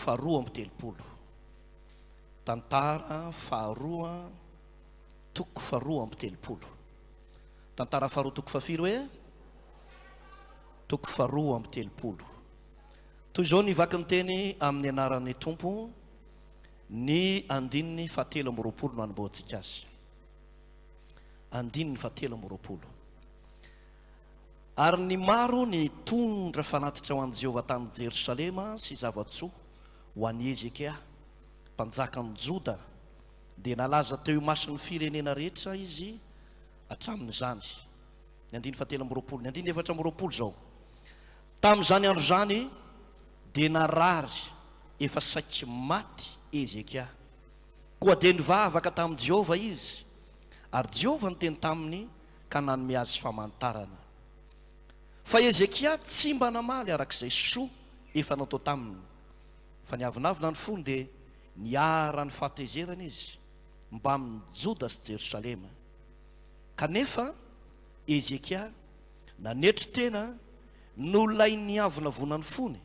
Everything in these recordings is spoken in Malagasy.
faharoa amby telopolo. Tantara faharoa toko faharoa amby telopolo. Tantara faharoa toko fahafiry hoe? Toko faharoa amby telopolo. Toy izao ny vaky ny teny amin'ny anaran'ny Tompo, ny andininy fahatelo amby roapolo no anombohantsika azy. Andininy fahatelo amby roapolo. Ary ny maro nitondra fanatitra ho an'i Jehovah tany Jerosalema sy zava-tsoa ho an'i Hezekia, mpanjakan'i Joda, dia nalaza teo imason'ny firenena rehetra izy hatramin'izany. Ny andininy fahatelo amby roapolo. Ny andininy 24 izao. Tamin'izany andro izany dia narary efa saiky maty Hezekia. Koa dia nivavaka tamin'i Jehovah izy, ary Jehovah niteny taminy ka nanome azy famantarana. Fa Hezekia tsy mba namaly araka izay soa efa natao taminy, fa niavonavona ny fony dia niharan'ny fahatezerana izy mbamin'i Joda sy Jerosalema. Kanefa Hezekia nanetry tena noho ilay niavonavona ny fony,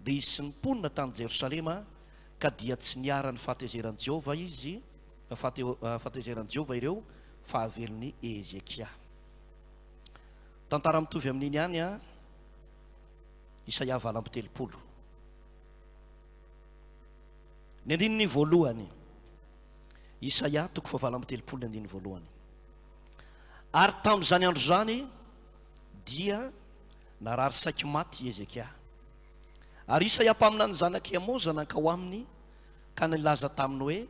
dia izy sy ny mponina tany Jerosalema, ka dia tsy niharan'ny fahatezeran'i Jehovah izy, fahatezeran'i Jehovah ireo fahavelon'i Hezekia. Tantara mitovy amin'iny ihany an, Isaia 38. Ny andininy voalohany. Isaia toko fahavalo amby telopolo ny andininy voalohany. Ary tamin'izany andro izany dia narary saiky maty i Hezekia. Ary Isaia mpaminany zanak'i Amoza nankao aminy ka nilaza taminy hoe,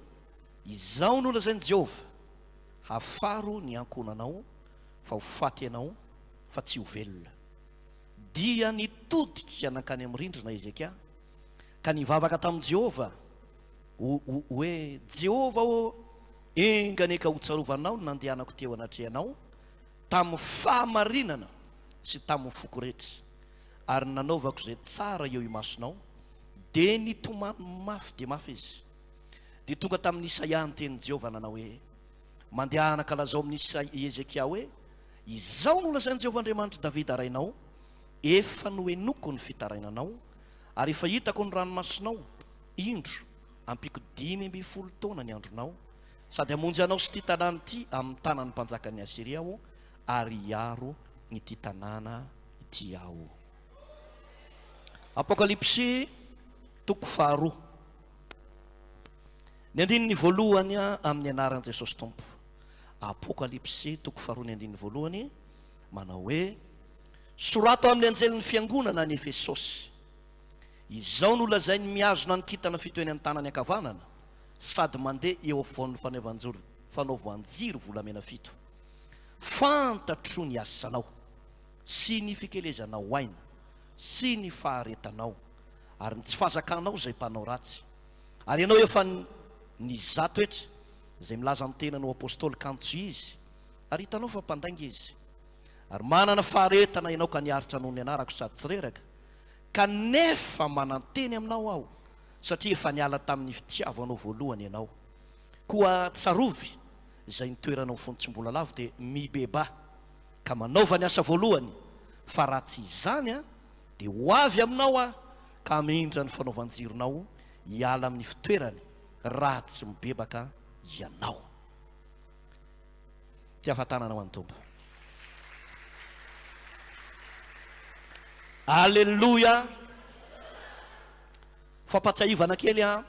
Izao no lazain'i Jehovah, Hafaro ny ankohonanao, fa ho faty ianao, fa tsy ho velona. Dia nitodika nankany amin'ny rindrina Hezekia, ka nivavaka tamin'i Jehovah, hoe, Jehovah ô, enga anie ka hotsarovanao ny nandehanako teo anatrehanao tamin'ny fahamarinana sy tamin'ny foko rehetra, ary ny nanaovako izay tsara eo imasonao. Dia nitomany mafy dia mafy izy. Dia tonga tamin'i Isaia ny tenin'i Jehovah nanao hoe, Mandehana ka lazao amin'i Hezekia hoe, Izao no lazain'i Jehovah Andriamanitr'i Davida rainao, Efa nohenoko ny fitarainanao, ary efa hitako ny ranomasonao, indro, ampiako 15 taona ny andronao, sady hamonjy anao sy ity tanàna ity amin'ny tanan'ny mpanjakan'i Asyria Aho, ary hiaro ity tanàna ity Aho. Apokalypsy toko faharoa. Ny andininy voalohany amin'ny anaran'i Jesosy Tompo. Apokalypsy toko faharoa ny andininy voalohany manao hoe, Sorato amin'ny anjelin'ny fiangonana any Efesosy. Izao no lazainy mihazona ny kintana fito eny an-tanany ankavanana sady mandeha eo afovoan'ny fanaovan-jiro volamena fito. Fantatro ny asanao sy ny fikelezanao aina sy ny faharetanao ary ny tsy fahazakanao izay mpanao ratsy. Ary ianao efa nizaha toetra izay milaza ny tenany ho apostoly kanto tsy izy, ary hitanao fa mpandainga izy. Ary manana faharetana ianao ka niaritra noho ny anarako sady tsy reraka, kanefa mananteny aminao aho, satria efa niala tamin'ny fitiavanao voalohany ianao. Koa tsarovy izay nitoeranao fony tsy mbola lavo, dia mibebaha, ka manaova ny asa voalohany, fa raha tsy izany dia ho avy aminao aho ka hamindra ny fanaovan-jironao hiala amin'ny fitoerany raha tsy mibebaka ianao. Tiafa-tanana ho an'ny Tompo. Aleloia! Fampatsiahivana kely an.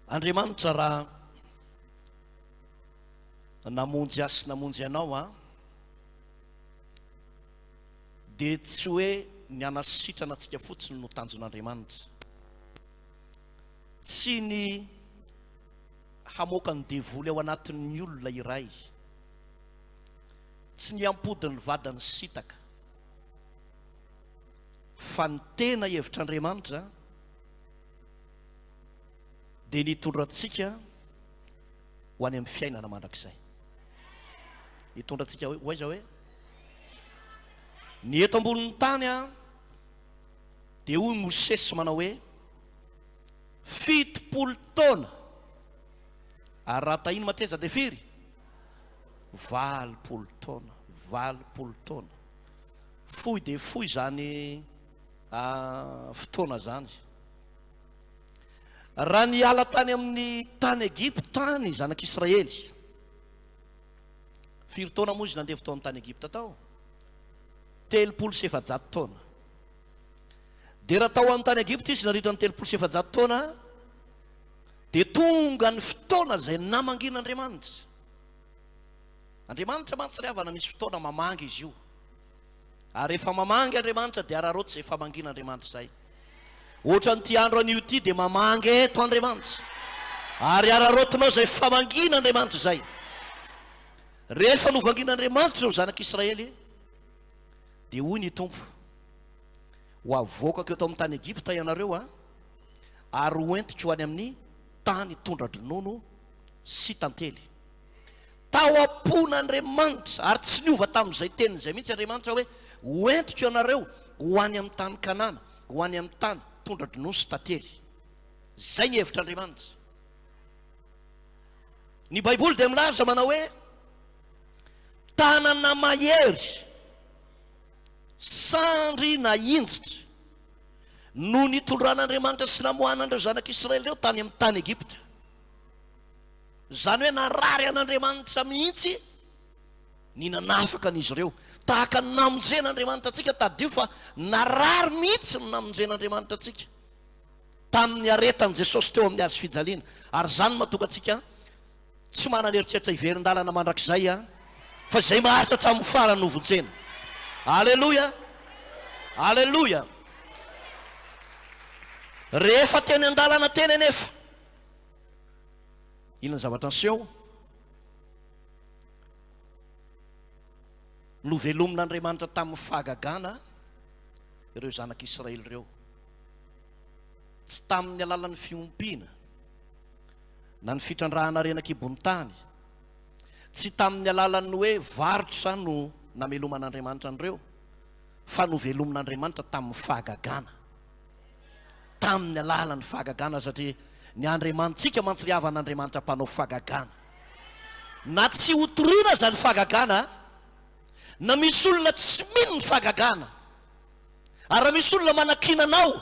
Andriamanitra raha namonjy ahy sy namonjy anao an, dia tsy hoe ny hanasitrana antsika fotsiny no tanjon'Andriamanitra. Tsy ny hamoaka ny devoly ao anatin'ny olona iray, tsy ny hampody ny vadiny sitaka, fa ny tena hevitr'Andriamanitra dia ny hitondra antsika ho any amin'ny fiainana mandrakizay. Hitondra antsika ho aiza hoe? Ny eto ambonin'ny tany an, dia hoy Mosesy manao hoe, 70 taona, ary raha tahiny mateza dia firy? 80 taona, 80 taona. Fohy dia fohy izany. fotoana izany. Raha niala tany amin'ny tany Egypta ny zanak'Israely, firy taona moa izy nandevo tao amin'ny tany Egypta tao? 430 taona. Dia raha tao amin'ny tany Egypta izy nandritra ny 430 taona, dia tonga ny fotoana izay namangian'Andriamanitra. Andriamanitra mantsy ry havana misy fotoana mamangy izy io. Ary rehefa mamangy Andriamanitra dia araraoty izay famangian'Andriamanitra izay. Ohatran'ity andro anio ity dia mamangy eto Andriamanitra. Ary araraotinao izay famangian'Andriamanitra izay. Rehefa novangian'Andriamanitra ireo zanak'Israely dia hoy ny Tompo, Ho avoakako eto amin'ny tany Egypta ianareo a, ary ho entiko any amin'ny tany tondra-dronono sy tantely. Tao am-pon'Andriamanitra, ary tsy niova tamin'izay teniny izay mihitsy Andriamanitra hoe, Ho entiko ianareo ho any amin'ny tany Kanana, ho any amin'ny tany tondra-dronono sy tantely. Izay ny hevitr'Andriamanitra. Ny Baiboly dia milaza manao hoe, Tanana mahery, sandry nahinjitra, no nitondran'Andriamanitra sy namoahana an'ireo zanak'Israely ireo tany amin'ny tany Egypta. Izany hoe narary an'Andriamanitra mihitsy ny nanafaka an'izy ireo. Tahaka ny namonjen'Andriamanitra antsika, tadidio fa narary mihitsy ny namonjen'Andriamanitra antsika tamin'ny niaretan'i Jesosy teo amin'ny hazo fijaliana. Ary izany no mahatonga antsika tsy manana eritreritra hiverin-dalana mandrakizay, fa izay maharitra hatramin'ny farany no vonjena. Aleloia! Aleloia! Rehefa teny an-dalana teny anefa, Inona ny zavatra niseho? Novelomin'Andriamanitra tamin'ny fahagagana ireo zanak'Israely ireo. Tsy tamin'ny alalan'ny fiompiana na ny fitrandrahana harena an-kibon'ny tany, tsy tamin'ny alalan'ny hoe varotra no nameloman'Andriamanitra an'ireo, fa novelomin'Andriamanitra tamin'ny fahagagana. Tamin'ny alalan'ny fahagagana satria ny Andriamanitsika mantsy ry havana Andriamanitra mpanao fahagagana. Na tsy ho toriana aza ny fahagagana, na misy olona tsy mino ny fahagagana, ary raha misy olona manakiana anao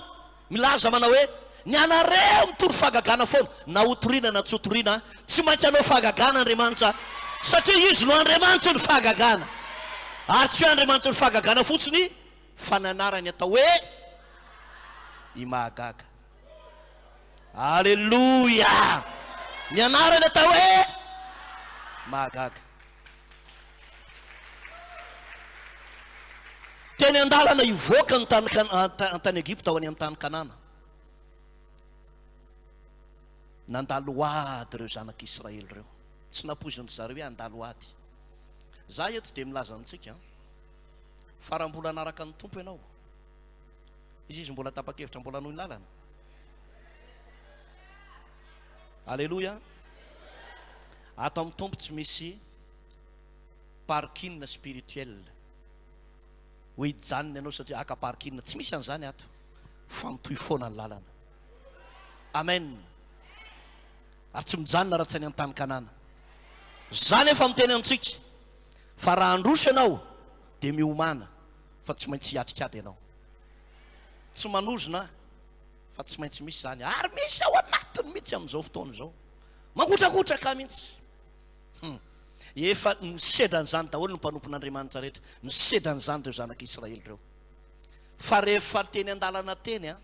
milaza manao hoe ny anareo mitory fahagagana foana, na ho toriana na tsy ho toriana, tsy maintsy hanao fahagagana Andriamanitra satria Izy no Andriamanitry ny fahagagana. Ary tsy hoe Andriamanitry ny fahagagana fotsiny fa ny anarany atao hoe i Mahagaga. Aleloia! Ny anarany atao hoe Mahagaga. Teny an-dalana hivoaka ny tany tany Egypta ho any amin'ny tany Kanana. Nandalo ady ireo zanak'Israely ireo. Tsy nampoizin-dry zareo hoe handalo ady. Za eto dia milaza amintsika fa raha mbola hanaraka ny Tompo ianao, izy izy mbola tapa-kevitra mbola hanohy ny lalana. Aleloia. Ato amin'ny Tompo tsy misy parking spirituel. Hoe hijanona ianao satria haka parking. Tsy misy an'izany ato. Fa mitohy foana ny lalana. Amen. Ary tsy mijanona raha tsy any an-tany Kanana. Za nefa miteny amintsika fa raha handroso ianao dia miomàna fa tsy maintsy hiatrika ady ianao. Tsy manozona aho fa tsy maintsy misy izany ary misy ao anatiny mihitsy amin'izao fotoana izao. Mangotrakotraka mihitsy. Hum. Efa nisedra an'izany daholo ny mpanompon'Andriamanitra rehetra. Nisedra an'izany ireo zanak'Israely ireo. Fa rehefa teny an-dalana teny an,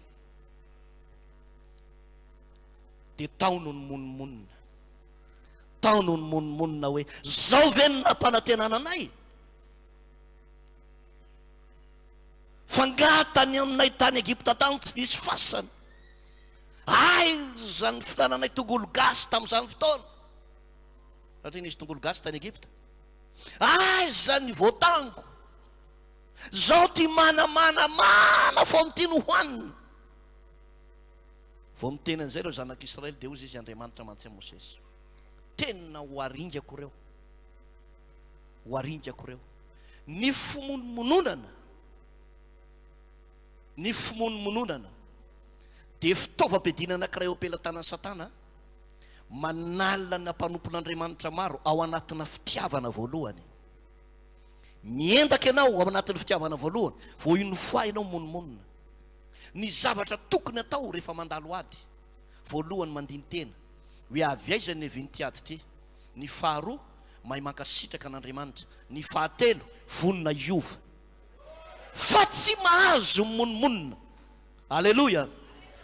dia tao no nimonomonona. Tao no nimonomonona hoe, Zao ve no nampanantenana anay? Fa angaha tany aminay tany Egypta tany tsy nisy fasana? Aiza ny fihinananay tongolo gasy tamin'izany fotoana? Satria nisy tongolo gasy tany Egypta. Aiza ny voatango? Zao ty mana mana mana foana ity no hohanina. Vao miteny an'izay ireo zanak'Israely dia hozy izy Andriamanitra mantsy amin'i Mosesy, Tena ho aringako ireo, ho aringako ireo. Ny fimonomononana, ny fimonomononana dia fitaovam-piadiana anankiray eo am-pelatanan'i Satana manala ny mpanompon'Andriamanitra maro ao anatina fitiavana voalohany. Miendaka ianao ao anatin'ny fitiavana voalohany, vao une fois ianao mimonomonona. Ny zavatra tokony atao rehefa mandalo ady, voalohany mandini-tena, hoe avy aiza ny niavian'ity ady ity, ny faharoa mahay mankasitraka an'Andriamanitra, ny fahatelo vonona hiova. Fa tsy mahazo mimonomonona. Aleloia!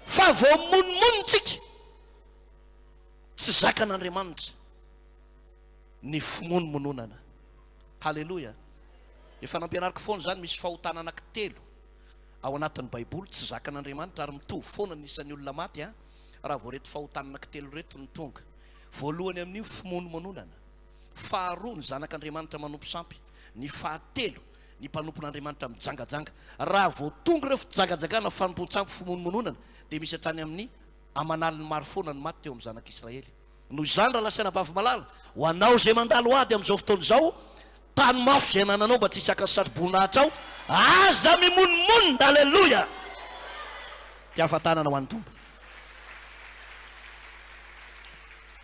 Fa vao mimonomonona tsika, tsy zakan'Andriamanitra ny fimonomononana. Haleloia! Efa nampianariko foana izany, misy fahotana anankitelo ao anatin'ny Baiboly tsy zakan'Andriamanitra ary mitovy foana ny isan'ny olona maty an, raha vao ireto fahotana anankitelo ireto no tonga. Voalohany amin'io fimonomononana, faharoa ny zanak'Andriamanitra manompo sampy, ny fahatelo ny mpanompon'Andriamanitra mijangajanga. Raha vao tonga ireo fijangajangana, fanompoan-tsampy, fimonomononana dia misy hatrany amin'ny aman'aliny maro foana ny maty teo amin'ny zanak'Israely. Noho izany rahalahy sy anabavy malala, ho anao izay mandalo ady amin'izao fotoana izao, tano mafy izay anananao mba tsy hisy haka ny satroboninahitra ao, aza mimonomonona, aleloia! Tiafa-tanana ho an'ny Tompo.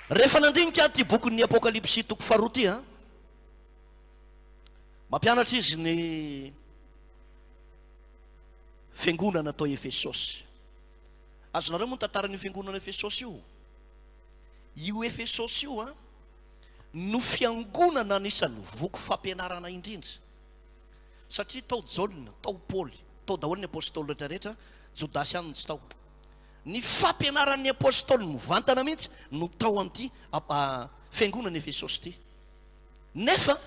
Rehefa nandinika aho ity bokin'ny Apokalypsy toko faharoa ity an, mampianatra izy ny fiangonana tao Efesosy. Azonareo moa ny tantaran'io fiangonana Efesosy io? Io Efesosy io an, no fiangonana anisan'ny voky fampianarana indrindra. Satria tao Jaona, tao Paoly, tao daholo ny apostoly rehetra rehetra, Jodasy ihany no tsy tao. Ny fampianaran'ny apostoly mivantana mihitsy no tao amin'ity fiangonana Efesosy ity. Nefa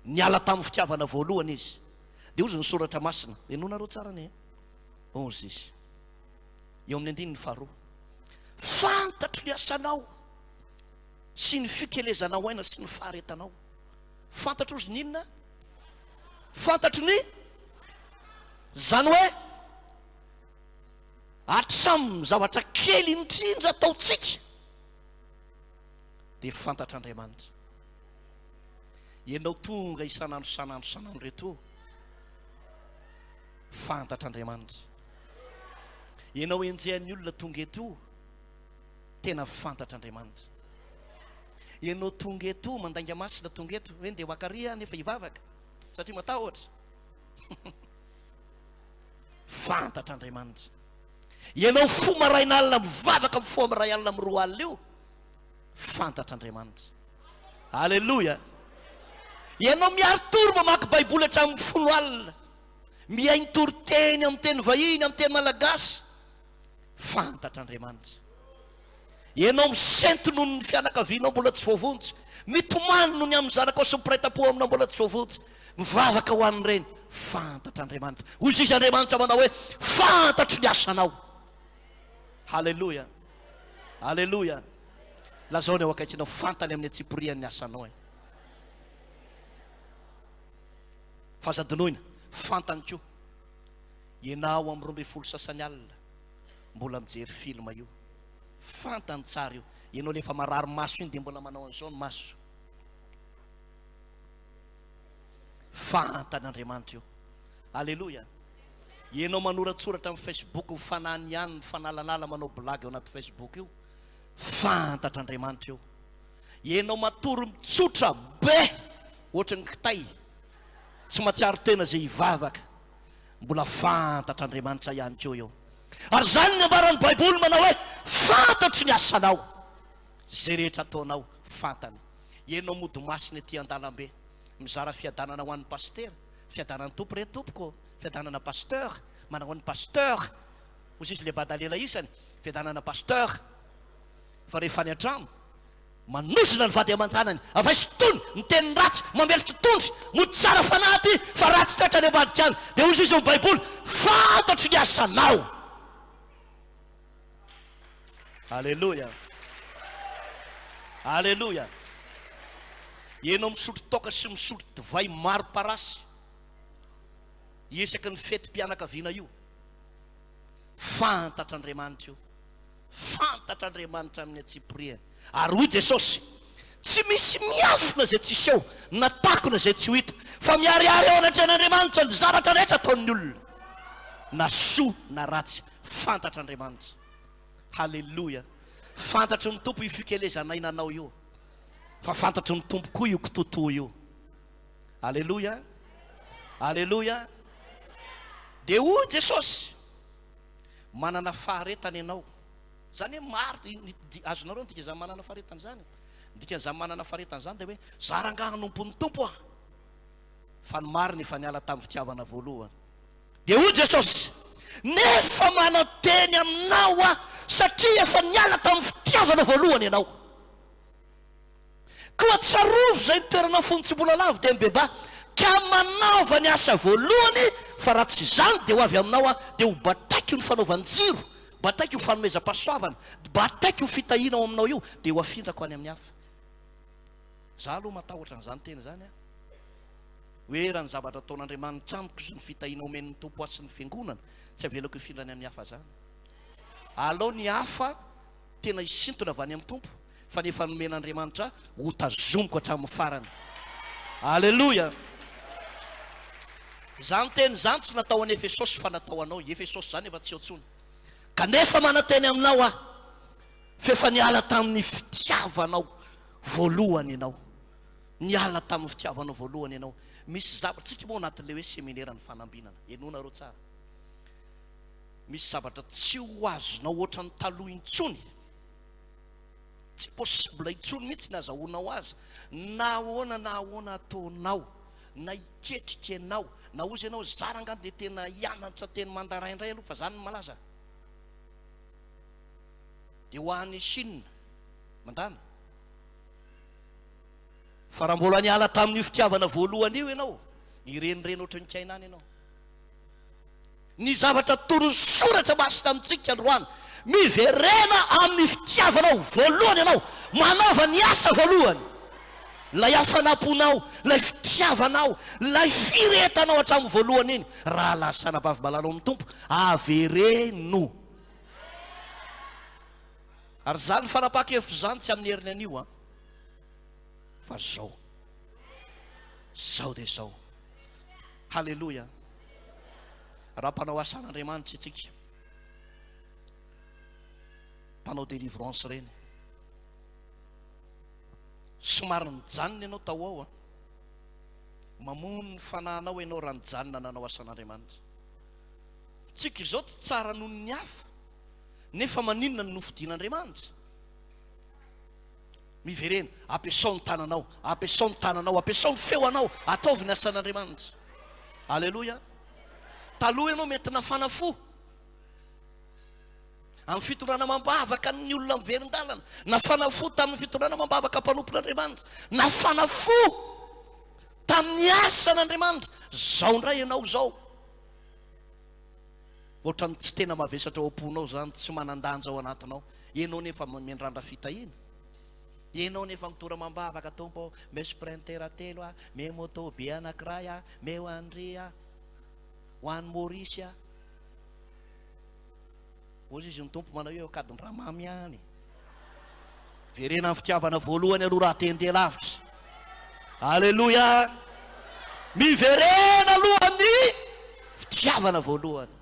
niala tamin'ny fitiavana voalohany izy. Dia hozy ny soratra masina, henoinareo tsara anie. Hozy izy. Eo amin'ny andininy faharoa. Fantatro ny asanao sy ny fikelezanao aina sy ny faharetanao. Fantatro hozy ny inona? Fantatro ny izany hoe hatramin'ny zavatra kely indrindra ataontsika dia fantatr'Andriamanitra. Ianao tonga isan'andro isan'andro isan'andro reto fantatr'Andriamanitra. Ianao enjehan'ny olona tonga eto tena fantatr'Andriamanitra. Ianao tonga eto mandainga masina tonga eto hoe ndeha ho akaria nefa hivavaka satria matahotra. Fantatr'Andriamanitra. Ianao fo maraina alina mivavaka mifoha amin'ny iray alina amin'ny roa alina io. Fantatr'Andriamanitra. Aleloia. Ianao miari-tory mamaky Baiboly hatramin'ny folo alina. Mihaino toriteny amin'ny teny vahiny, amin'ny teny malagasy. Fantatr'Andriamanitra. Ianao misento noho ny fianakavianao mbola tsy voavonjy. Mitomany noho ny amin'ny zanakao sy ny mpiray tampo aminao mbola tsy voavonjy. Mivavaka ho an'ireny. Fantatr'Andriamanitra. Hoy izy Andriamanitra manao hoe, fantatro ny asanao. Haleloia. Aleloia. Lazao ny ao akaikinao, fantany amin'ny antsipiriany ny asanao e. Fa aza adinoina, fantany koa. Ianao amin'ny 12 sasany alina, mbola mijery film io. Fantany tsara io. Ianao le efa marary maso iny dia mbola manao an'izao ny maso. Fantan'Andriamanitra io. Aleloia. Ianao manoratsoratra amin'ny Facebook mifanany ihany mifanalanala manao blague ao anaty Facebook io. Fantatr'Andriamanitra io. Ianao matory mitsotra be ohatry ny kitay. Tsy matsiaro tena izay hivavaka. Mbola fantatr'Andriamanitra ihany koa io. Ary izany ny ambaran'ny Baiboly manao hoe fantatro ny asanao. Izay rehetra ataonao fantany. Ianao mody masina ety an-dalambe mizara fiadanana ho an'ny pasitera. Fiadanan'ny Tompo re tompoko ô. Fiadanana pasteur. Manao an'i pasteur. Hoy izy le badalela isany. Fiadanana pasteur. Fa rehefa any an-trano manozona ny vady aman-janany, avaiso tony, miteny ratsy, mamely totondry, mody tsara fanahy aty fa ratsy toetra any ambadika any. Dia hoy izy ao amin'ny Baiboly, fantatro ny asanao. Aleloia. Aleloia. Ianao misotro toaka sy misotro divay maro parasy isaky ny fetim-pianakaviana io. Fantatr'Andriamanitra io. Fantatr'Andriamanitra amin'ny antsipiriany. Ary hoy Jesosy, Tsy misy miafina izay tsy hiseho, na takona izay tsy ho hita, fa miharihary eo anatrehan'Andriamanitra ny zavatra rehetra ataon'ny olona, na soa na ratsy. Fantatr'Andriamanitra. Haleloia. Fantatry ny Tompo io fikelezan'aina anao io. Fa fantatry ny Tompo koa io kitotoa io. Aleloia. Aleloia. Dia hoy Jesosy. Manana faharetana ianao. Izany hoe maro, azonareo ny dikan'izany manana faharetana izany? Ny dikan'izany manana faharetana izany dia hoe, za rangahy hanompo ny Tompo aho. Fa ny marina efa niala tamin'ny fitiavana voalohany. Dia hoy Jesosy, Nefa manan-teny aminao Aho, satria efa niala tamin'ny fitiavana voalohany ianao. Koa tsarovy izay nitoeranao fony tsy mbola lavo, dia mibebaha, ka manaova ny asa voalohany, fa raha tsy izany dia ho avy aminao Aho, dia ho bataiko ny fanaovan-jiro, bataiko io fanomezam-pahasoavana, bataiko io fitahiana ao aminao io, dia ho afindrako any amin'ny hafa. Za aloha matahotra an'izany teny izany an! Hoe raha ny zavatra ataon'Andriamanitra amiko sy ny fitahiana omen'ny Tompo ahy sy ny Fiangonana, tsy avelako hifindra any amin'ny hafa izany. Alao ny hafa tena hisintona avy any amin'ny Tompo, fa ny efa nomen'Andriamanitra ahy, hotazomiko hatramin'ny farany. Aleloia! Izany teny izany tsy natao an'i Efesosy fa natao anao. I Efesosy izany efa tsy eo intsony. Kanefa mananteny aminao aho, fa efa niala tamin'ny fitiavanao voalohany ianao. Niala tamin'ny fitiavanao voalohany ianao. Misy zavatra, tsika moa anatin'ilay hoe seminera ny fanambinana. Henoinareo tsara. Misy zavatra tsy ho azonao ohatran'ny taloha intsony. Tsy possible intsony mihitsy ny azahoanao azy. Na ahoana na ahoana ataonao, na hiketrika ianao, na hozy ianao zara angaha dia tena hianatra teny mandarin indray aloha fa zany no malaza. Dia ho any Chine, mandana. Fa raha mbola niala tamin'io fitiavana voalohany io ianao, hirenireny ohatran'ny kaina any ianao. Ny zavatra toron'ny soratra masina amintsika androany, miverena amin'ny fitiavanao voalohany ianao, manaova ny asa voalohany. Ilay hafanam-ponao, ilay fitiavanao, ilay firehetanao hatramin'ny voalohany iny, rahalahy sy anabavy malala ao amin'ny Tompo, avereno. Ary izany fanapahan-kevitra izany tsy amin'ny heriny anio an, fa zao. Zao dia zao. Haleloia. Raha mpanao asan'Andriamanitra isika, mpanao délivrance ireny, somary nijanona ianao tao ao an, mamono ny fanahinao ianao raha nijanona nanao asan'Andriamanitra. Tsika izao tsy tsara noho ny hafa. Nefa maninona no nofidin'Andriamanitra? Miverena, ampiasao ny tananao, ampiasao ny tananao, ampiasao ny feonao, ataovy ny asan'Andriamanitra. Aleloia. Taloha ianao mety nafana fo amin'ny fitondrana amam-bavaka ny olona miverin-dalana, nafana fo tamin'ny fitondrana amam-bavaka mpanompon'Andriamanitra, nafana fo tamin'ny asan'Andriamanitra. Zao indray ianao izao. Ohatran'ny tsy tena mavesatra ao am-ponao izany, tsy manan-danja ao anatinao. Ianao nefa miandrandra fitahiana. Ianao nefa mitora amam-bavaka, Tompo ô, meo sprinter telo aho, meo moto be anankiray aho, meo an-dry aho, ho any Maurice aho. Hoy izy ny Tompo manao hoe ankadin-dRamamy ihany. Verena amin'ny fitiavana voalohany aloha raha te handeha lavitra. Aleloia! Miverena aloha ny fitiavana voalohany.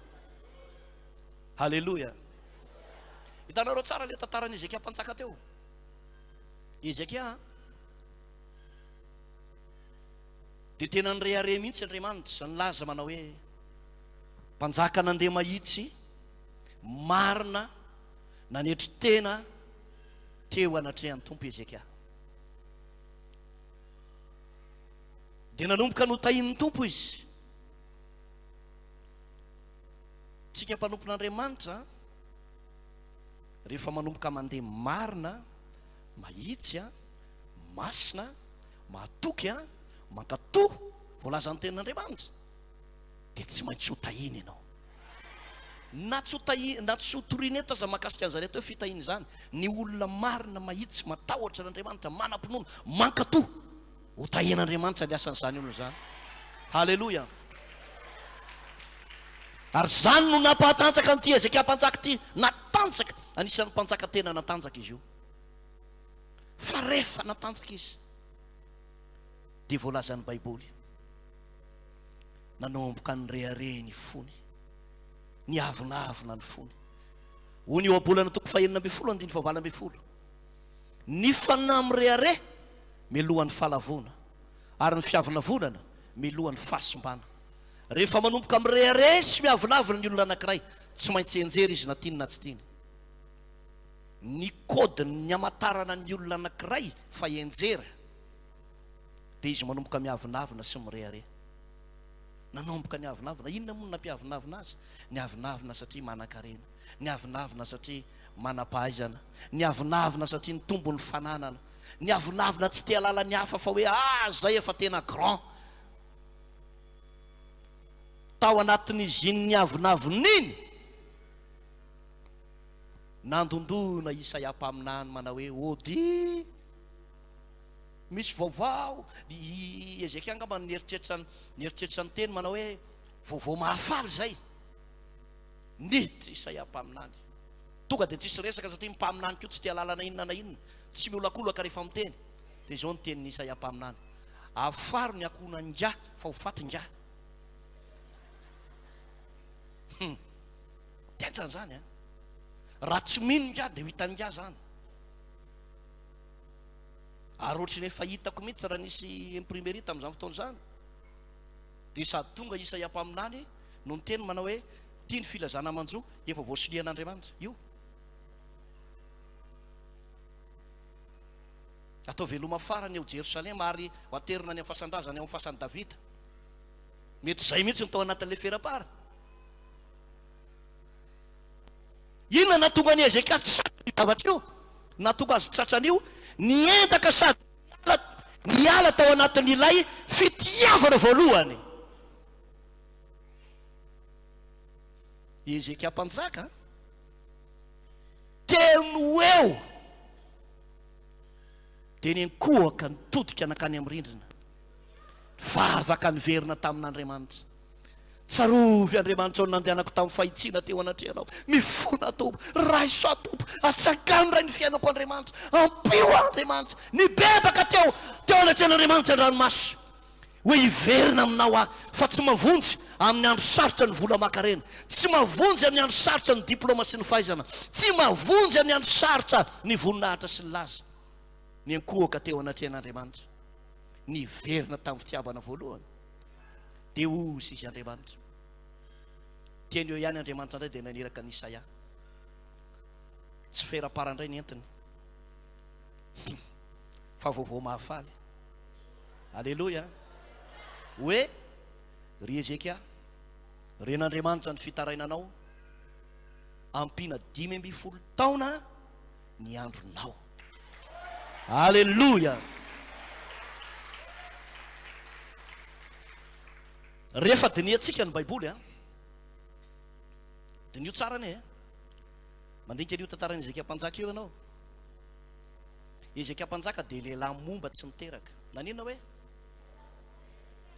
Aleloia! Hitanareo tsara ilay tantaran'i Hezekia mpanjaka teo. Hezekia dia tena nirehareha mihitsy Andriamanitra, nilaza manao hoe mpanjaka nandeha mahitsy, marina, Nanetry tena teo anatrehan'ny Tompo Hezekia. Dia nanomboka notahian'ny Tompo izy. Tsika mpanompon'Andriamanitra, rehefa manomboka mandeha marina, mahitsy, masina, mahatoky, mankatò voalazan'ny tenin'Andriamanitra, dia tsy maintsy ho tahiana ianao. Na tsy ho tahi, na tsy ho toriana eto aza mahakasika an'izany atao hoe fitahiana izany, ny olona marina, mahitsy, matahotra an'Andriamanitra, manam-pinoana, mankatò, ho tahian'Andriamanitra ny asan'izany olona izany. Haleloia! Ary izany no nampahatanjaka an'ity Hezekia mpanjaka ity, natanjaka, anisan'ny mpanjaka tena natanjaka izy io. Fa rehefa natanjaka izy, dia voalazan'ny Baiboly, Nanomboka nirehareha ny fony. Niavonavona ny fony. Hoy ny Ohabolana toko fahenina ambin'ny folo andininy fahavalo ambin'ny folo, Ny fanahy mirehareha mialohan'ny fahalavoana, ary ny fiavonavonana mialohan'ny fahasimbana. Rehefa manomboka mirehareha sy miavonavona ny olona anankiray, Tsy maintsy hianjera izy na tiany na tsy tiany. Ny code-n'ny hamantarana ny olona anankiray fa hianjera dia izy manomboka miavonavona sy mirehareha. Nanomboka niavonavona. Inona moa no nampiavonavona azy? Niavonavona satria manankarena. Niavonavona satria manam-pahaizana. Niavonavona satria nitombo ny fananana. Niavonavona tsy te halala ny hafa fa hoe ah zay efa tena grand. Tao anatin'izy iny niavonavona iny, nandondona Isaia mpaminany manao hoe, Ody! Misy vaovao! I Hezekia angamba no nieritreritra nieritreritra niteny manao hoe, Vaovao mahafaly izay! Niditra Isaia mpaminany. Tonga dia tsisy resaka satria ny mpaminany koa tsy te hahalala na inona na inona, tsy miolakolaka rehefa miteny. Dia izao ny tenin'i Isaia mpaminany, Afaro ny ankohonan'ingahy fa ho faty ingahy. Hum. Tentsana izany an. Raha tsy mino ingahy dia ho hitan'ingahy izany. Ary ohatry ny efa hitako mihitsy raha nisy imprimerie tamin'izany fotoana izany. Dia sady tonga Isaia mpaminany no niteny manao hoe, Ity ny filazana manjo efa voasonian'Andriamanitra. Io. Atao veloma farany ao Jerosalema ary ho aterina any amin'ny fasan-drazany ao amin'ny fasan'i Davida. Mety izay mihitsy no tao anatin'ilay ferapara. Inona nahatonga an'i Hezekia tratra io zavatra io? Nahatonga azy tratra an'io, niendaka sady niala, niala tao anatin'ilay fitiavana voalohany. I Hezekia mpanjaka, teo no ho eo, dia niankohoka nitodika nankany amin'ny rindrina, nivavaka niverina tamin'Andriamanitra. Tsarovy Andriamanitra ao nandehanako tamin'ny fahitsiana teo anatrehanao. Mifona Tompo, raiso aho Tompo, atsangano indray ny fiainako Andriamanitra, ampio aho Andriamanitra. Nibebaka teo teo anatrehan'Andriamanitra an-dranomaso. Hoe hiverina aminao aho, fa tsy mavonjy amin'ny andro sarotra ny vola aman-karena, tsy mavonjy amin'ny andro sarotra ny diplaoma sy ny fahaizana, tsy mavonjy amin'ny andro sarotra ny voninahitra sy ny laza. Niankohoka teo anatrehan'Andriamanitra, niverina tamin'ny fitiavana voalohany, dia hozy izy Andriamanitra. Teny eo ihany Andriamanitra indray dia naniraka an'i Isaia. Tsy ferapara indray ny entiny, fa vaovao mahafaly. Aleloia! Hoe, Ry Hezekia, ren'Andriamanitra ny fitarainanao, ampiana 15 taona ny andronao. Aleloia! Rehefa dinihantsika ny Baiboly, an, diniho tsara anie, mandinika an'io tantaran'i Hezekia mpanjaka io ianao. Hezekia mpanjaka dia lehilahy momba tsy niteraka. Naninona hoe?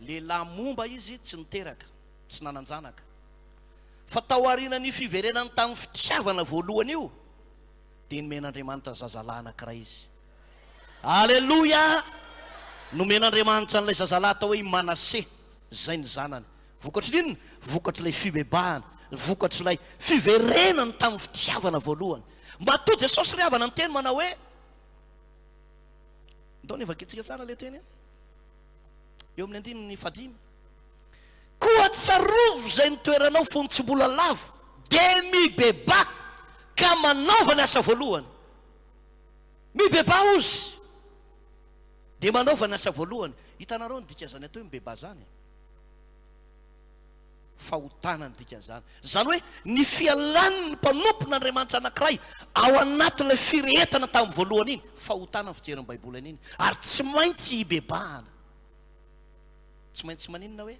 Lehilahy momba izy tsy niteraka, tsy nanan-janaka. Fa tao aorianan'io fiverenany tamin'ny fitiavana voalohany io, dia nomen'Andriamanitra zazalahy anankiray izy. Aleloia! Nomen'Andriamanitra an'ilay zazalahy atao hoe i Manase, izay ny zanany. Vokatry ny inona? Vokatr'ilay fibebahana, vokatr'ilay fiverenany tamin'ny fitiavana voalohany. Matoa Jesosy ry havana niteny manao hoe, Ndao ny vakintsika tsara ilay teny eo amin'ny andininy fahadimy. Koa tsarovy izay nitoeranao fony tsy mbola lavo, dia mibebaha ka manaova ny asa voalohany. Mibebaha ozy, dia manaova ny asa voalohany. Hitanareo ny dikan'izany atao hoe mibebaha izany? Fahotana ny dikan'izany. Izany hoe ny fialan'ny mpanompon'Andriamanitra anankiray ao anatin'ilay firehetana tamin'ny voalohany iny, fahotana ny fijerin'ny Baiboly an'iny, ary tsy maintsy hibebahana. Tsy maintsy maninona hoe?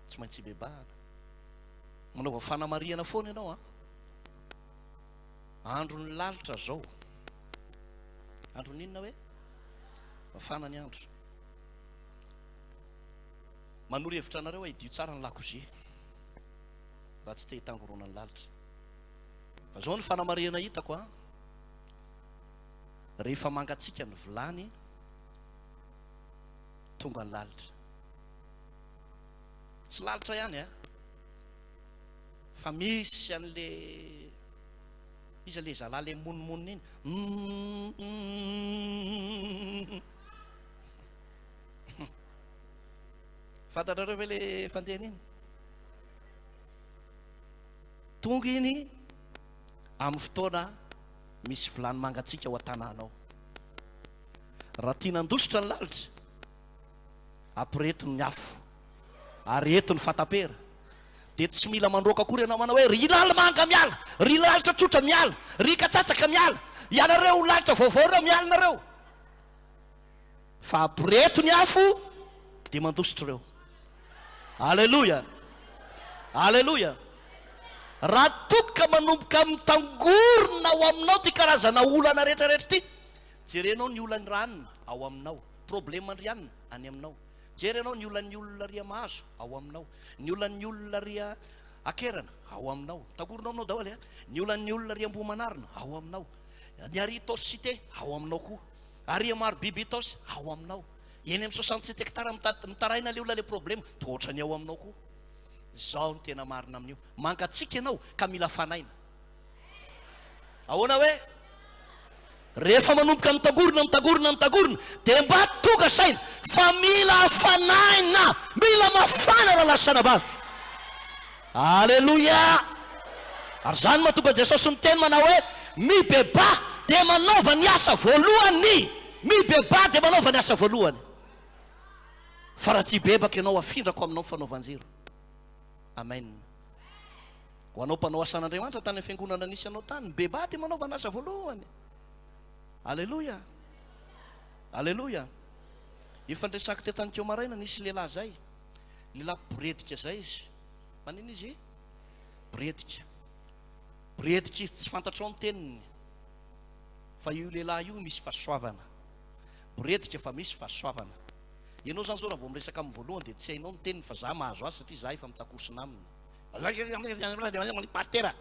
Tsy maintsy hibebahana. Manaova fanamarihana foana ianao an. Andron'ny lalitra zao. Andron'ny inona hoe? Mafana ny andro. Manoro hevitra anareo aho hidio tsara ny lakozia raha tsy te hitangorona ny lalitra. Fa zao ny fanamarihana hitako an, rehefa mangatsiaka ny vilany, tonga ny lalitra. Tsy lalitra ihany an, fa misy an'le iza le zalahy le monimonina iny. Fantatrareo ve le fandehany iny? Tonga iny amin'ny fotoana misy vilany mangatsiaka ao an-tanàna ao. Raha tiana handositra ny lalitra, ampireto ny afo, areheto ny fatapera, dia tsy mila mandroaka akory ianao manao hoe, ry lalimanga miala, ry lalitra tsotra miala, ry katsatsaka miala, ianareo lalitra vaovao ireo miala nareo. Fa ampireheto ny afo dia mandositra ireo. Aleloia! Aleloia! Raha toa ka manomboka mitangorona ao aminao ity karazana olana rehetra rehetra ity, jerenao ny olan'i Ranona ao aminao, probleman-dry anona any aminao, jerenao ny olan'ny olona ry Mahazo ao aminao, ny olan'ny olona ry Akerana ao aminao, mitangorona ao aminao daholo e, ny olan'ny olona ry Ambohimanarina ao aminao, ny ary Itaosy Cité ao aminao koa. Ary maro biby Itaosy ao aminao. Eny amin'ny 67 hectares mitaraina le olona le problème, toa ohatran'ny ao aminao koa. Zao no tena marina amin'io. Mangatsiaka ianao ka mila fanaina. Ahoana hoe? Rehefa manomboka mitangorona, mitangorona, mitangorona, dia mba tonga saina fa mila fanaina, mila mafana rahalahy sy anabavy. Aleloia! Ary izany no mahatonga Jesosy miteny manao hoe, Mibebaha dia manaova ny asa voalohany! Mibebaha dia manaova ny asa voalohany! Fa raha tsy hibebaka ianao, hafindrako aminao ny fanaovan-jiro. Amen. Ho anao mpanao asan'Andriamanitra tany amin'ny fiangonana nisy anao tany, mibebaha dia manaova ny asa voalohany. Aleloia! Aleloia! Efa niresako teto anikeo maraina, nisy lehilahy izay. Lehilahy boredika zay izy. Manina izy? Boredika. Boredika izy, tsy fantatrao ny teniny. Fa io lehilahy io misy fahasoavana. Boredika fa misy fahasoavana. Ianao zany zao raha vao miresaka aminy voalohany dia tsy hainao ny teniny fa za mahazo azy satria za efa mitakosina aminy. Pastera.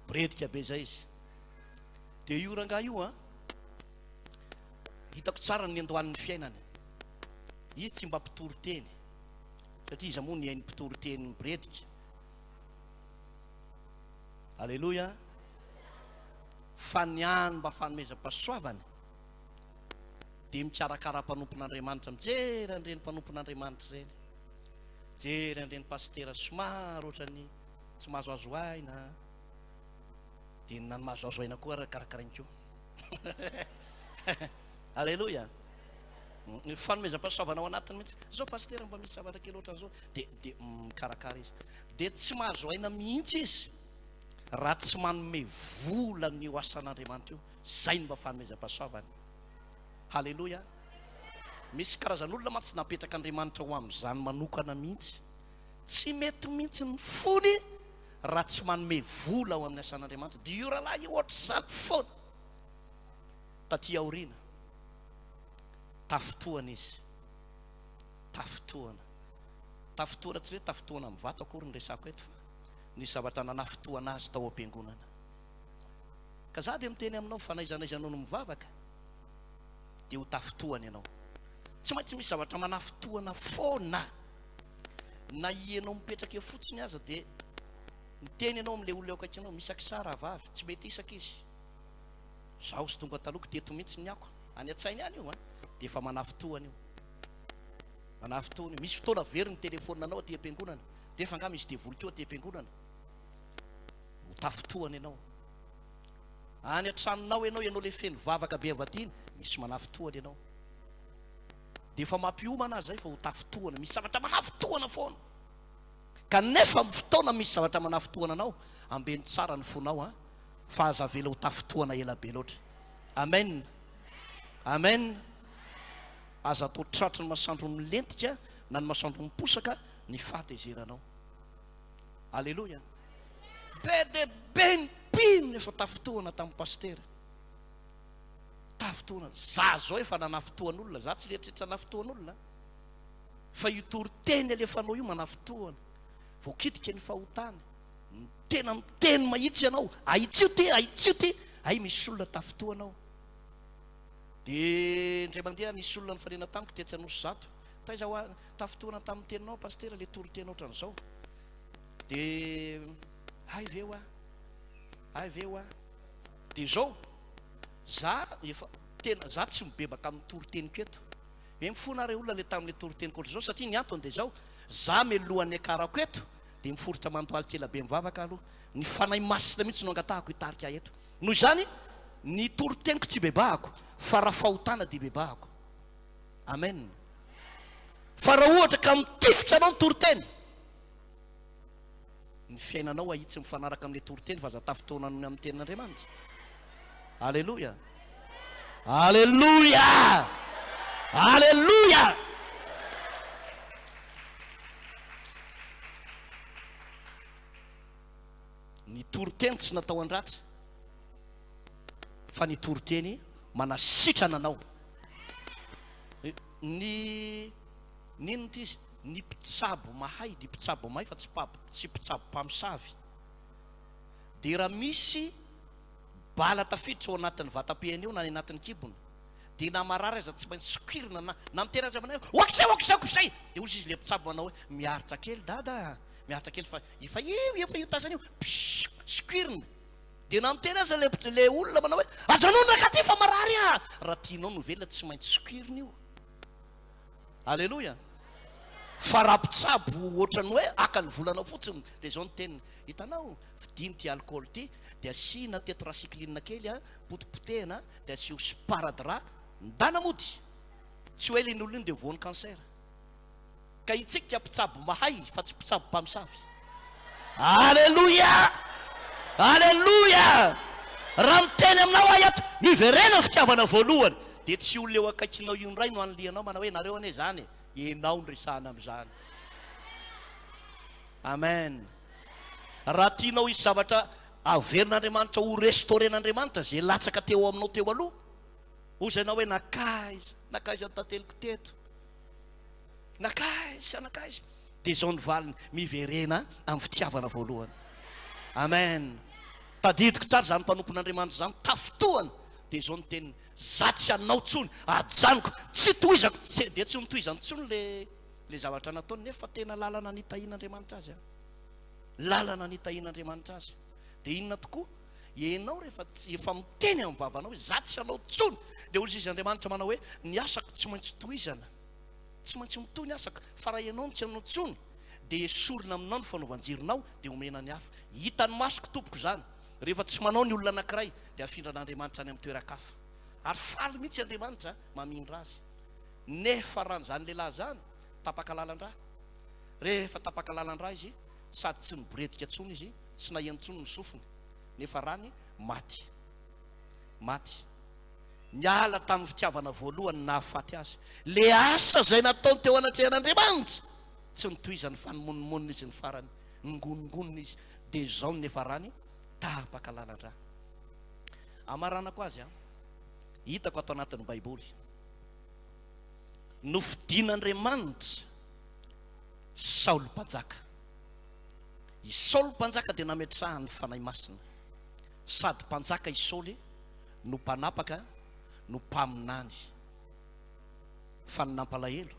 Boredika be zay izy. Dia io rangahy io an. Hitako tsara ny niandohan'ny fiainany. Izy tsy mba mpitory teny. Satria iza moa nihaino mpitory teny mibiredika? Aleloia. Fa ny any mba fanomezam-pahasoavany dia mikarakara mpanompon'Andriamanitra, mijery an'ireny mpanompon'Andriamanitra ireny. Mijery an'ireny pasitera somary ohatran'ny tsy mahazoazo aina. Dia na ny mahazoazo aina koa ary karakarainy koa. Aleloia. Ny fanomezam-pahasoavana ao anatiny mihitsy. Zao pasitera mba misy zavatra kely ohatran'izao dia dia mikarakara izy. Dia tsy mahazo aina mihitsy izy raha tsy manome vola amin'io asan'Andriamanitra io. Zay no mba fanomezam-pahasoavana. Haleloia. Misy karazan'olona mantsy napetrak'Andriamanitra ho amin'izany manokana mihitsy. Tsy mety mihitsy ny fony raha tsy manome vola ao amin'ny asan'Andriamanitra. Dia io rahalahy io ohatr'izany foana. Taty aoriana, tafintohana izy. Tafintohana. Tafintohana tsy hoe tafintohana amin'ny vato akory ny resako eto fa nisy zavatra nanafintohana azy tao am-piangonana. Ka za dia miteny aminao fa n'aiza n'aiza anao no mivavaka dia ho tafintohana ianao. Tsy maintsy misy zavatra manafintohana foana. Na ianao mipetraka eo fotsiny aza dia miteny ianao amin'ilay olona eo akaikinao, misakisa rahavavy, tsy mety isaka izy. Zaho sy tonga taloha teto mihitsy ny ako. Any an-tsainy any io an. Dia efa manafintohana io. Manafintohana io. Misy fotoana very ny telefaoninanao aty am-piangonana. Dia efa angaha misy devoly koa aty am-piangonana. Ho tafintohana ianao. Any an-tranonao ianao, ianao le feno vavaka be avy aty iny, misy manafintohana ianao. Dia efa mampiomana aza izay fa ho tafintohana. Misy zavatra manafintohana foana. Kanefa amin'ny fotoana misy zavatra manafintohana anao, ambeno tsara ny fonao an. Fa aza avela ho tafintohana ela be loatra. Amen. Amen. Aza atao tratry ny masoandro milentika na ny masoandro miposaka ny fahatezeranao. Aleloia. Be dia be ny mpino efa tafintohana tamin'ny pasitera. Tafintohana. Za zao efa nanafintohan'olona. Za tsy nieritreritra hanafintohan'olona. Fa io toriteny alefanao io manafintohana. Voakitika ny fahotany. Tena miteny mahitsy ianao, ahitsio ty, ahitsio ty, hay misy olona tafintohana ao. Dia indray mandeha nisy olona nifanena tamiko tetsy Anosizato. Taiza hoa tafintohana tamin'ny teninao pasitera le toriteny ohatran'izao. Dia hay ve hoa? Hay ve hoa? Dia izao, za efa tena za tsy mibebaka amin'ny toriteniko eto. Hoe mifona re olona le tamin'le toriteniko ohatr'izao satria ny antony dia izao, za mialohan'ny hiakarako eto dia miforitra mandohalika ela be mivavaka aloha, ny Fanahy Masina mihitsy no angatahako hitarika ahy eto. Noho izany, ny toriteniko tsy ibebahako fa raha fahotana dia ibebahako. Amen. Fa raha ohatra ka mitifitra anao ny toriteny, ny fiainanao ahitsy mifanaraka amin'ilay toriteny fa aza tafintohina noho ny amin'ny tenin'Andriamanitra. Aleloia. Aleloia! Aleloia! Ny toriteny tsy natao an-dratsy fa ny toriteny manasitrana anao. Ny n'inona ity izy? Ny mpitsabo mahay, ny mpitsabo mahay fa tsy mpab- tsy mpitsabo mpamosavy. Dia raha misy bala tafiditra ao anatin'ny vatam-pehiny eo na any anatin'ny kibony, dia na marary aza tsy maintsy sokirina na na miteny aza manao hoe okisay okisay okisay, dia hozy izy ilay mpitsabo manao hoe miaritra kely dada a, miaritra kely fa efa io efa io tazana io, pssss sokirina. Dia na miteny aza ilay ilay olona manao hoe ajanony rakaty fa marary aho, raha tianao no velona tsy maintsy sokirina io. Aleloia! Fa raha mpitsabo ohatran'ny hoe haka ny volanao fotsiny dia izao ny teniny, hitanao, fidino ity alcool ity dia asiana tetracycline kely an, potipotehina dia asio sparadrap, ndana mody! Tsy ho ela iny olona iny dia voan'ny cancer. Ka itsika mpitsabo mahay fa tsy mpitsabo mpamosavy. Aleloia! Aleloia! Raha miteny aminao aho eto, miverena ny fitiavana voalohany, dia tsy olona eo akaikinao io indray no anilianao manao hoe nareo anie izany e, ianao no resahana amin'izany. Amen. Raha tianao hisy zavatra averin'Andriamanitra ho restaurer-n'Andriamanitra izay latsaka teo aminao teo aloha, hoy ianao hoe nankaiza, nankaiza ny tanteliko teto? Nankaiza, nankaiza? Dia izao ny valiny, miverena amin'ny fitiavana voalohany. Amen. Tadidiko tsara izany mpanompon'Andriamanitra izany, tafintohana. Dia izao ny teniny, za tsy hanao intsony, ajanoko, tsy tohizako, tsy, dia tsy notohizany intsony le, le zavatra nataony, nefa tena lalana nitahian'Andriamanitra azy an. Lalana nitahian'Andriamanitra azy. Dia inona tokoa? Ianao rehefa tsy, efa miteny amin'ny vavanao hoe za tsy hanao intsony, dia hoy izy Andriamanitra manao hoe, ny asako tsy maintsy tohizana. Tsy maintsy mitohy ny asako, fa raha ianao no tsy hanao intsony, dia esorina aminao ny fanaovan-jironao, dia omena ny hafa. Hitan'ny masoko, tompoko, izany. Rehefa tsy manao ny olona anankiray, dia afindran'Andriamanitra any amin'ny toeran-kafa. Ary faly mihitsy Andriamanitra mamindra azy. Nefa raha an'izany lehilahy izany, tapaka lalan-drà. Rehefa tapaka lalan-drà izy, sady tsy niboredika intsony izy, tsy naheno intsony ny sofiny, nefa rany maty. Maty. Niala tamin'ny fitiavana voalohany nahafaty azy. Le asa izay nataony teo anatrehan'Andriamanitra, tsy nitohizany fa nimonomonona izy ny farany, ningonongonona izy, dia izao no niafarany, tapaka lalan-drà. Amaranako azy an, hitako ato anatin'ny Baiboly, nofidin'Andriamanitra Saoly mpanjaka. I Saoly mpanjaka dia nametrahany ny Fanahy Masina. Sady mpanjaka i Saoly no mpanapaka no mpaminany. Fa ny nampalahelo,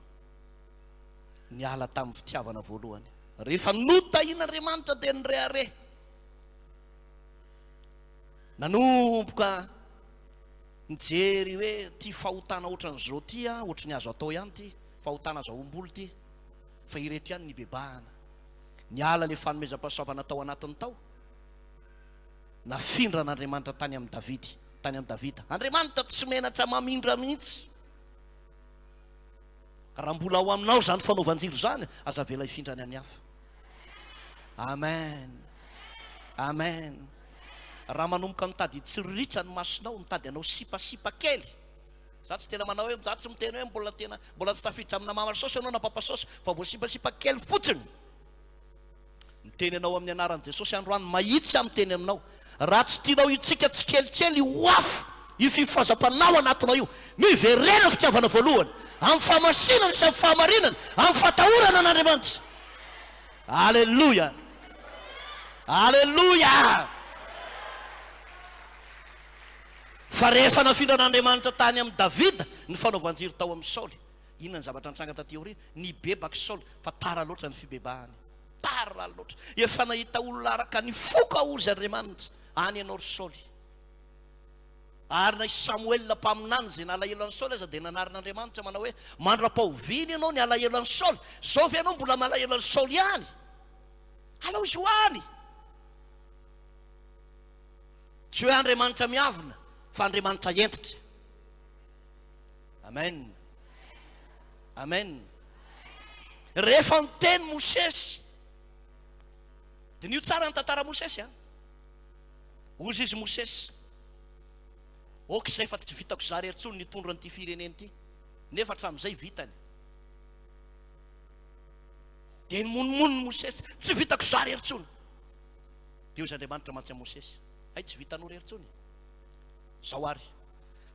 niala tamin'ny fitiavana voalohany. Rehefa notahian'Andriamanitra dia nirehareha. Nanomboka nijery hoe ity fahotana ohatran'izao ity an, ohatry ny azo atao ihany ity, fahotana azahoam-bola ity, fa ireto ihany nibebahana. Niala ilay fanomezam-pahasoavana tao anatiny tao. Nafindran'Andriamanitra tany amin'i Davidy, tany amin'i Davida. Andriamanitra tsy menatra mamindra mihitsy. Raha mbola ao aminao izany fanaovan-jiro izany, aza avela hifindra any amin'ny hafa. Amen. Amen. Raha manomboka mitady hitsiriritra ny masonao, mitady hanao sipasipa kely. Za tsy tena manao hoe, za tsy miteny hoe mbola tena mbola tsy tafiditra amina mama saosy ianao na papa saosy, fa vao sipasipa kely fotsiny. Miteny anao amin'ny anaran'i Jesosy androany, mahitsy aho miteny aminao, raha tsy tianao hitsika tsikelikely io afo, io fifohazam-panahy ao anatinao io, miverena fitiavana voalohany, amin'ny fahamasinana sy amin'ny fahamarinana, amin'ny fahatahorana an'Andriamanitra. Aleloia! Aleloia! Fa rehefa nafindran'Andriamanitra tany amin'i Davida ny fanaovan-jiro tao amin'i Saoly, Inona ny zavatra nitranga taty aoriana? Nibebaka i Saoly, fa tara loatra ny fibebahany. Tara loatra. Efa nahita olona araka ny foko aho, hozy Andriamanitra. Any ianao, ry Saoly. Ary na i Samoela mpaminany izay nalahelo an'i Saoly aza dia nanarin'Andriamanitra manao hoe, Mandra-pahoviana ianao ny halahelo an'i Saoly? Izao ve ianao mbola malahelo an'i Saoly ihany? Alao izy ho any! Tsy hoe Andriamanitra miavona, fa Andriamanitra hentitra. Amen. Amen. Rehefa niteny Mosesy, diniho tsara ny tantara Mosesy an. Hozy izy Mosesy, Ok izay fa tsy vitako za rery tsony nitondra an'ity firenena ity, nefa hatramin'izay vitany. Dia nimonomonony Mosesy, tsy vitako za rery tsony. Dia hozy Andriamanitra mantsy amin'i Mosesy, hay tsy vitanao rery tsony. Zao ary,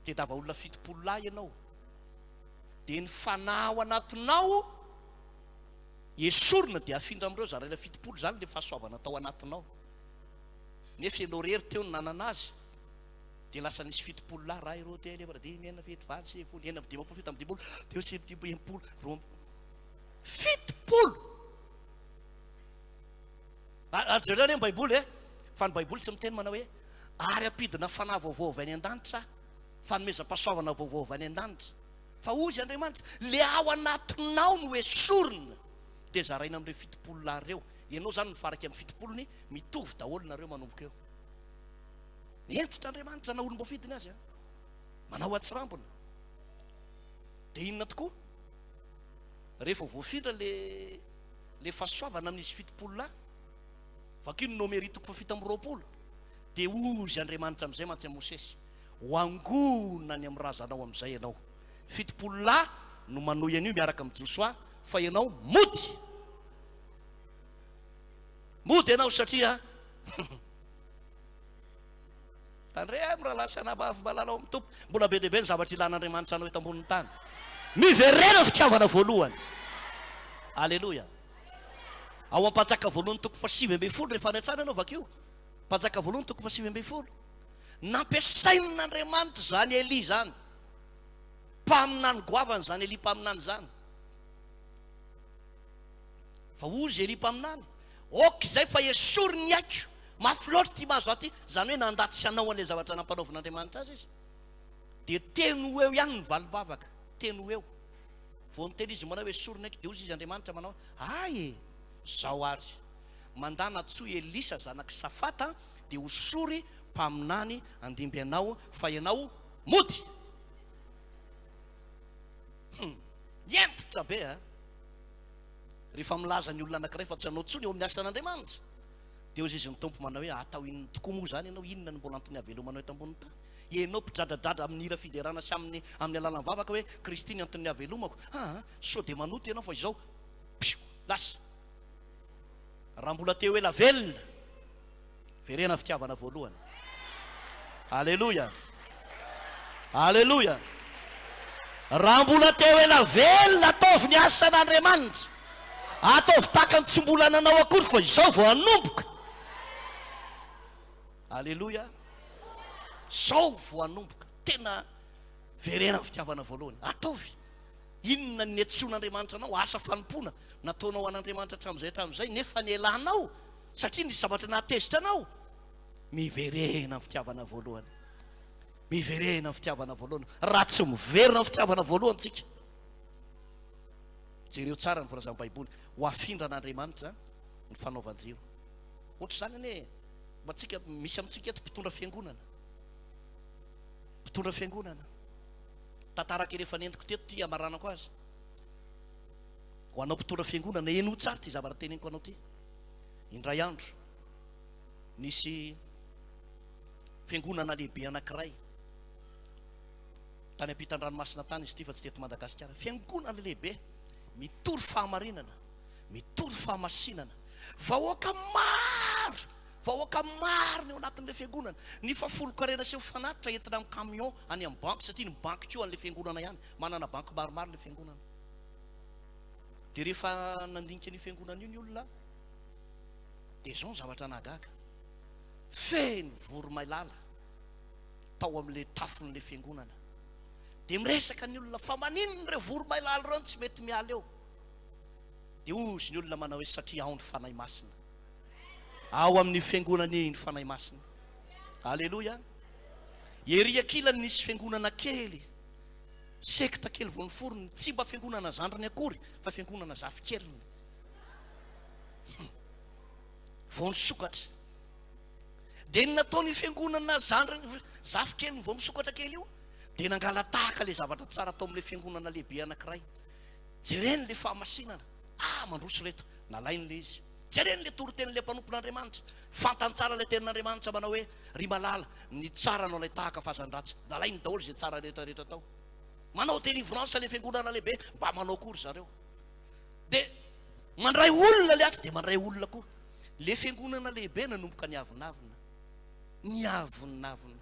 tedava olona 70 lahy ianao, dia ny fanahy ao anatinao esorina dia afindra amin'ireo zaraina 70 izany ilay fahasoavana tao anatinao. Nefa ianao rery teo no nanana azy, dia lasa nisy 70 lahy, ray, roa, telo, efatra, dimy, enina, fito, valo, sivifolo, 56, 57, telo, sivy, dimy, 60, roa, 70. Ary jereo anie ny Baiboly e, fa ny Baiboly tsy miteny manao hoe ary hampidina fanahy vaovao avy any an-danitra, fanomezam-pahasoavana vaovao avy any an-danitra. Fa hozy Andriamanitra, le ao anatinao no esorina, dia zaraina amin'ireo 70 lahy ireo. Ianao izany mifaraka amin'ny fitopolony, mitovy daholo nareo manomboka eo. Hentitra Andriamanitra na olom-boafidiny azy, manao atsirambina. Dia inona tokoa? Rehefa voafindra le le fahasoavana amin'izy 70 lahy, vakio ny Nomery toko faha-27, dia hozy Andriamanitra amin'izay mantsy amin'i Mosesy, ho angonina any amin'ny razanao amin'izay ianao. 70 lahy no manohy an'io miaraka amin'i Josoa, fa ianao mody! Mody ianao satria Tandremo rahalahy sy anabavy malala ao amin'ny Tompo. Mbola be dia be ny zavatra ilan'Andriamanitra anao eto ambonin'ny tany. Miverena fitiavana voalohany. Aleloia. Ao Ampanjaka voalohany toko faha-19 rehefa any an-trano ianao vakio. Mpanjaka voalohany toko faha-19. Nampiasain'Andriamanitra izany Elia izany. Mpaminany goavana izany Elia mpaminany izany. Fa hozy Elia mpaminany, Ok izay fa esory ny aiko, mafy loatra ity mahazo ahy ity, izany hoe nandà tsy hanao an'ilay zavatra nampanaovin'Andriamanitra azy izy. Dia teny ho eo ihany ny valim-bavaka, teny ho eo. Vao niteny izy manao hoe esory ny aiko, dia hozy izy Andriamanitra manao hoe, Hay e! Izao ary, mandà nantsoy Elisa zanak'i Safata, dia hosory mpaminany handimby anao, fa ianao mody! Hum! Hentitra be a! Rehefa milaza ny olona anankiray fa tsy hanao intsony eo amin'ny asan'Andriamanitra, dia hoy izy ny Tompo manao hoe, Atao inona tokoa moa izany ianao? Inona no mbola antony havelomanao eto ambonin'ny tany? Ianao mpidradradradra amin'ny hira fiderana sy amin'ny amin'ny alalan'ny vavaka hoe, Kristy ny anton'ny havelomako. Aa, sao dia manota ianao fa izao, pio, lasa. Raha mbola te ho ela velona, Verena fitiavana voalohany. Aleloia. Aleloia. Raha mbola te ho ela velona, ataovy ny asan'Andriamanitra. Ataovy tahaka ny tsy mbola nanao akory fa izao vao hanomboka. Aleloia. Izao vao hanomboka. Tena verena ny fitiavana voalohany. Ataovy. Inona ny niantsoan'Andriamanitra anao? Asa fanompoana nataonao ho an'Andriamanitra hatramin'izay hatramin'izay nefa nielanao. Satria nisy zavatra nahatezitra anao? Miverena amin'ny fitiavana voalohany. Miverena amin'ny fitiavana voalohany. Raha tsy miverina amin'ny fitiavana voalohany tsika, jereo tsara ny voalazan'ny Baiboly, ho afindran'Andriamanitra ny fanaovan-jiro. Ohatr'izany anie, mba tsika, misy amintsika eto mpitondra fiangonana. Mpitondra fiangonana. Tantara kely efa nentiko teto ity hamaranako azy. Ho anao mpitondra fiangonana, henoy tsara ity zavatra teneniko anao ity. Indray andro, nisy fiangonana lehibe anankiray tany ampitan-dranomasina tany izy ity fa tsy teto Madagasikara. Fiangonana lehibe mitory fahamarinana, mitory fahamasinana. Vahoaka maro, vahoaka maro ny ao anatin'ilay fiangonana. Ny fahafolon-karena sy ny fanatitra entina amin'ny camion any amin'ny banky satria ny banky koa an'ilay fiangonana ihany. Manana banky maromaro ilay fiangonana. Dia rehefa nandinika an'io fiangonana io ny olona, dia izao ny zavatra nahagaga, feno voromailala tao amin'ilay tafon'ilay fiangonana. Dia miresaka ny olona fa maninona ireo voromailala ireo no tsy mety miala eo? Dia hozy ny olona manao hoe satria ao ny Fanahy Masina. Ao amin'ny fiangonana iny Fanahy Masina. Aleloia. Ery ankilany nisy fiangonana kely, sekta kely vao niforona, tsy mba fiangonana zandriny akory fa fiangonana zafikeliny. Vao nisokatra. Dia ny nataon'io fiangonana zandriny, zafikeliny vao misokatra kely io, dia nangala-tahaka ilay zavatra tsara tao amin'ilay fiangonana lehibe anankiray. Jereny ilay fahamasinana. Ah, mandroso ireto. Nalainy ilay izy. Jereny ilay toritenin'ilay mpanompon'Andriamanitra. Fantany tsara ilay tenin'Andriamanitra manao hoe, Ry malala, ny tsara no alay tahaka fa aza ny ratsy. Nalainy daholo izay tsara rehetra rehetra tao. Manao délivrance ilay fiangonana lehibe, mba manao koa ry zareo. Dia mandray olona ilay atsy, dia mandray olona koa. Ilay fiangonana lehibe nanomboka niavonavona. Niavonavona.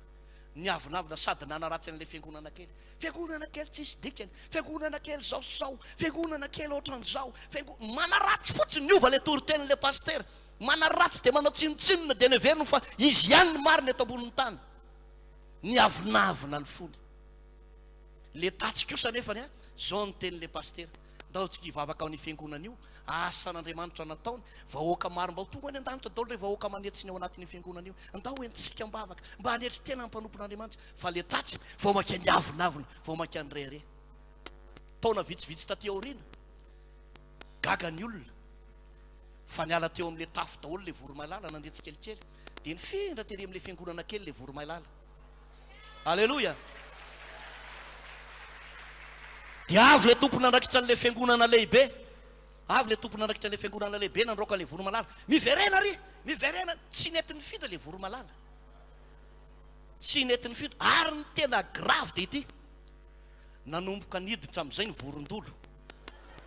Niavonavona sady nanaratsy an'ilay fiangonana kely. Fiangonana kely tsisy dikany, fiangonana kely zao sy zao, fiangonana kely ohatran'izao, fiango-, manaratsy fotsiny, niova ilay toritenin'ilay pasitera. Manaratsy dia manao tsinontsinona dia neveriny fa izy ihany ny marina eto ambonin'ny tany. Niavonavona ny fony. Le tatsy kosa anefany a, zao ny tenin'ilay pasitera, ndao tsika hivavaka ao ny fiangonana io, asan'Andriamanitra nataony, vahoaka maro mba ho tonga any an-danitra daholo ireo vahoaka manetsy ny ao anatin'io fiangonana io, ndao entintsika am-bavaka mba hanetry tena ny mpanompon'Andriamanitra, fa le tatsy vao mainka niavonavona, vao mainka nirehareha. Taona vitsivitsy taty aoriana, gaga ny olona fa niala teo amin'ilay tafo daholo ilay voromailala nandeha tsikelikely, dia nifindra tery amin'ilay fiangonana kely ilay voromailala. Aleloia! Dia avy ilay tompon'andraikitra an'ilay fiangonana lehibe, avy ilay tompon'andraikitra an'ilay fiangonana lehibe nandroaka an'ilay voromalala. Miverena ary! Miverena! Tsy nety nifindra ilay voromalala. Tsy nety nifindra. Ary ny tena grave dia ity, nanomboka niditra amin'izay ny vorondolo.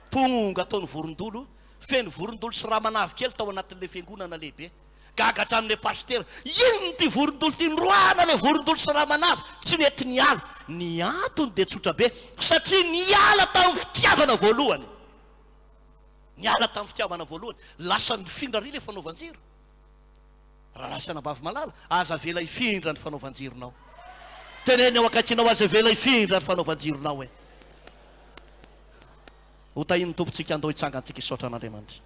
Tonga tao ny vorondolo, feno vorondolo sy ramanavy kely tao anatin'ilay fiangonana lehibe. Gaga hatramin'ilay pasitera, Inona ity vorondolo ity? Noroahana ilay vorondolo sy ramanavy, tsy nety niala. Ny antony dia tsotra be, satria niala tamin'ny fitiavana voalohany. Niala tamin'ny fitiavana voalohany. Lasa nifindra àry ilay fanaovan-jiro. Rahalahy sy anabavy malala, aza avela hifindra ny fanaovan-jironao. Teneno eo akaikinao, aza avela hifindra ny fanaovan-jironao e. Ho tahian'ny Tompontsika, andao hitsangantsika hisaotra an'Andriamanitra.